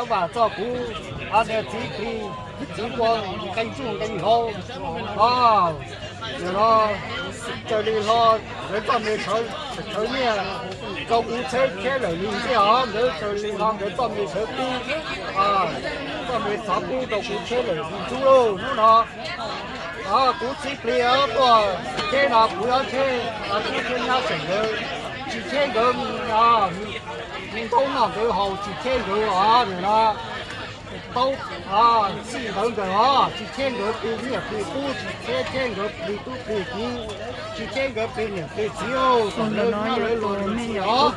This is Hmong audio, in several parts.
Vam txog kuv niam txiv plig, txiv ua nqee tsuj nqee hlau, o, nim no Tsaws Lis Hlo nkawd txoj me sawv nyiaj rau kuv tsheb, tsheb lawm li ntxiaj os, nkawd Tsaws Lis Hlo nkawd txoj me sawv kub, txoj me xov kub rau kuv tsheb lawm li ntxub lauj. Hnub no kuv txiv plig tuaj tsheb no kuv yuav tsheb, kuv tsheb nyab seem nkawd, tsis tsheb nkawd me ntaub noj nkawd haus, tsis tsheb nkawd os nim no taub xij nkawd nkawd os, tsis tsheb nkawd plig niam plig tub, tsis tsheb tsheb nkawd plig tub plig kiv, tsis tsheb nkawd plig niam plig txiv, kom nkawd nyob lawv lub txhia os.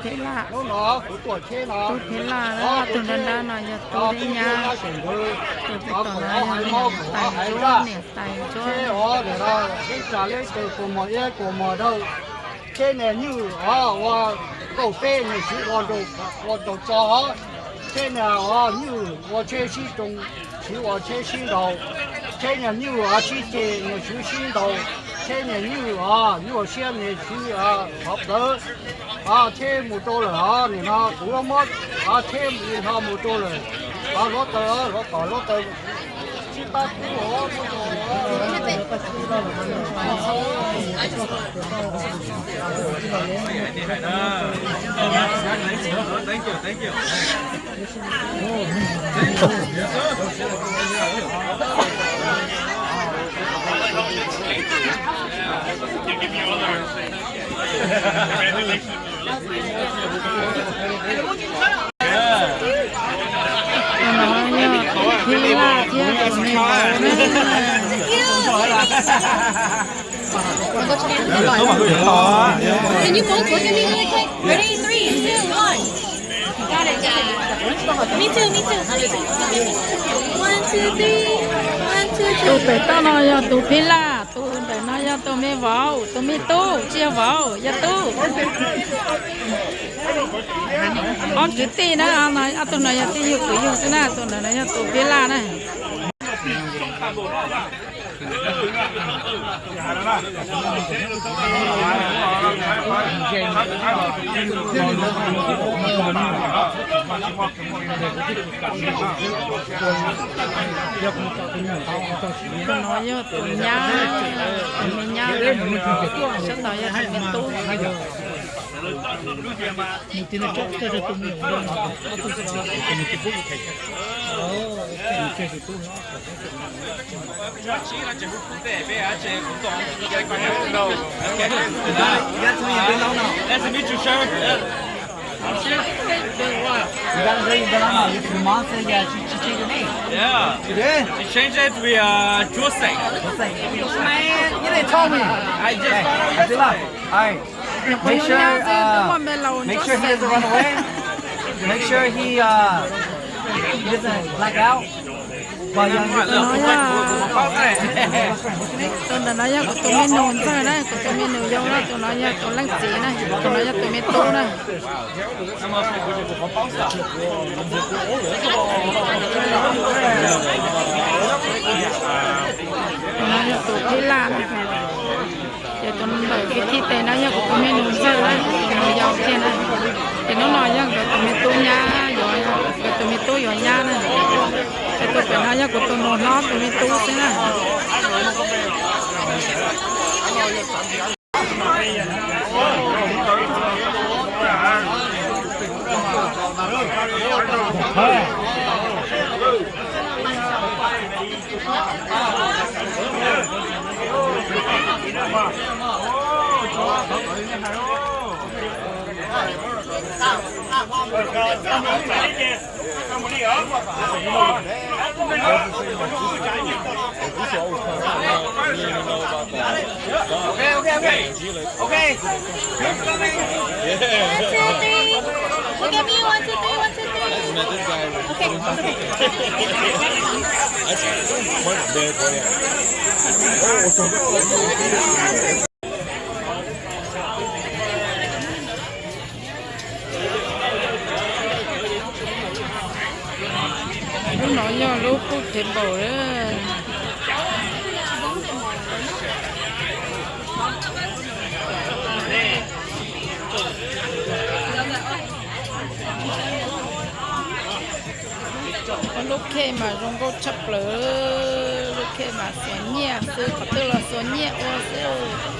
Hnub no kuv tuaj tsheb no, tus nrab nrab no yog tub thiab nyab, tus pem tod no yog niam tais Ntsuab, niam tais Ntsuab. Tsheb os nim no, tsheb tsa leb taw kua mos iab kua mos dawb, tsheb niag nyuj os ua kauj teb niag siv ua nraug tso os, tsheb niag os nyuj ua tsheb sib roo siv ua tsheb sib ntaus, tsheb niag nyuj os sib ceg niag siv sib ntaus, tsheb niag nyuj os nyuaj siab niag siv qhov plawv. Tsheb mus rau lawm os, nim no kuv muab tsheb li no mus rau lawm. Hluav taws, hluav taws, hluav taws sib pab pub. Tus no yog tus phij laj thiab tus me vauv na. Can you both look at me really quick? Ready? Three, two, one. Got it, got it. Me too, me too. One, two, three. One, two, three. Tus pem toj no yog tus phij laj, tus ntawm no yog tus me vauv, tus me tub, tsis yog vauv, yog tub. Ob kwv tij na, ob tug no yog tij yug kwv yug xwb na, tus ntawm no yog tus phij laj na. Tus no yog tus nyab, tus me nyab, sab tod yog tus me tub. Nice to meet you, sir. You got a very good, um, your mom said, yeah, she, she changed her name. Yeah. She did? She changed it to be, uh, Joseph. Joseph. Man, you didn't tell me. I just found out yesterday. All right. Make sure, uh, make sure he doesn't run away. Make sure he, uh, he doesn't black out. Tus no yog, tus ntawm no yog kuv tus me nus ntxawg na, kuv tus me nus yau na, tus no yog tus leej txiv na, tus no yog tus me tub na. Tus no yog tus phij laj na. Ces tus ntawm kuv thib tes no yog kuv tus me nus ntxawg na, tus nus yau kiag na. Ces hnub no yog nkawd tus me tub nyab, nkawd tus me tub yuav nyab na. Ces tus pem no yog kuv tus nus hlob tus me tub xwb na. Okay, okay, okay. Okay. One, two, three. Look at me. One, two, three. One, two, three. Okay. Lub no yog lub qub kev npaum li. khej mas zoo nkauj tshaj plaws, lub khej mas xuas nyiaj xwb, qhov twg los xuas nyiaj ua xwb.